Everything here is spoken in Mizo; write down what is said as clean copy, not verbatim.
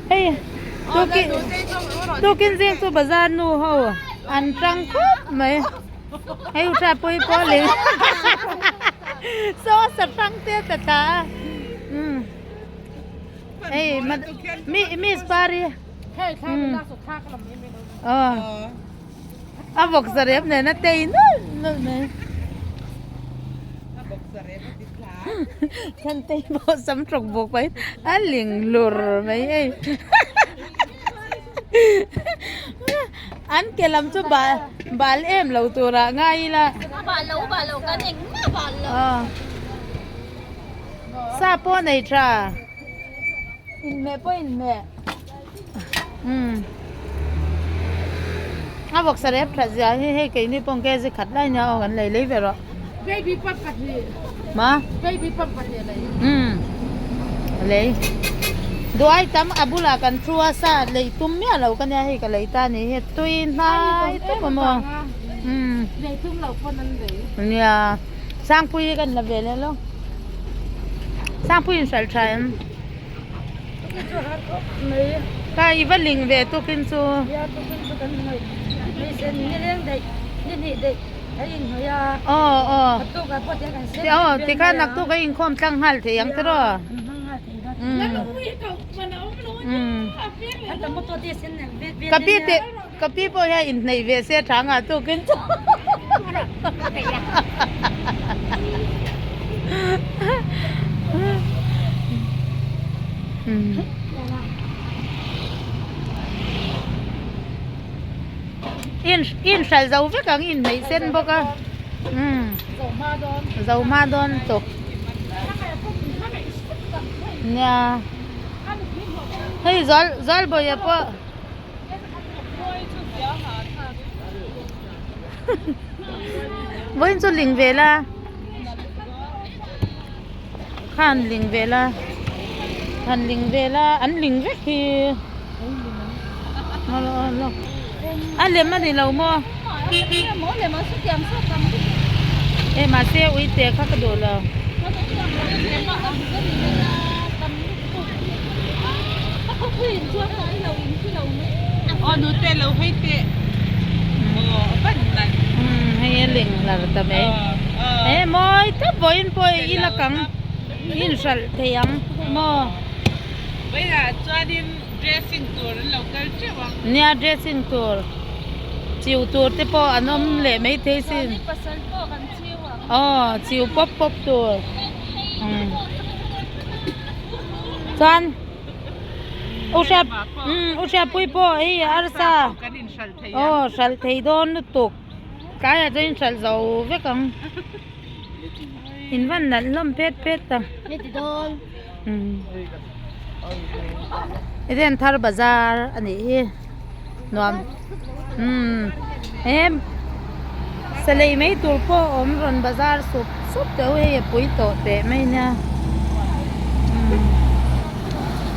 Hei tukin tukin zing chu bazar nu ho an tang khawp mai hei u tha pui pawh leh saw sa hrang te ta thla a umm hei mi miss pari aw a vawk sarep nena tei nawlh nawlh mai. Thantei pawh sam tawk bawk mai a ling hlur mai hei an ke lam chu bal bal em lo turah ngai ila sa pawh nei tha inhmeh pawh inhmeh umm a vawksa rep that zia hi hei keini pawh kg khat lai nia aw kan lei lei ve rawh. Baby pump pahnih. Ma? Baby pump pahnih a lei. Umm lei. Duai tam a bulah kan thu a sa lei tum miah lo ka nia hei ka lei ta ni hi tui hnai tawp a maw. Umm. Lei tum lo pawn an lei. Nia Sangpui hi kan la ve leh lo. Sangpui in hralh tha em? Ka i va ling ve tukin chu. Nia tukin chu kan hnawih. Ni leng daih ni hnih daih. Aw aw aw tikhan naktuk a inkhawm tlang nghal thei ang tiraw ka pi te ka pi pawh hian inhneih ve se tha ngah tukin chu In in hralh zo vek ang in hneih sen bawk a umm zo hma dawn tawp nia hei zual zual bawih ah pawh vawiin chu ling ve la khan ling ve la han ling ve la an ling vek hi a lem a ni lo maw e mahse uite kha ka duh lo hei a ling hlar ta mai e mawi tawp vawiin pawh i la kang in hralh thei ang maw. Dressing tur an lo kal teuh ang. Nia dressing tur chiu tur te pawh an awm leh maithei sin. Chuan pasal pawh kan chiu ang. Aw chiu pawp pawp tur. Chuan u hriat umm u hriatpui pawh hei arsa aw hralh thei dawn lutuk tlaiah chuan in hralh zo vek ang. In van nalh hlawm phet phet ta. Eden thar bazar a nih hi nuam umm he sa lei mai tur pawh a awm rawn bazar sup sup teuh hei a pui tawh teh mai nia umm.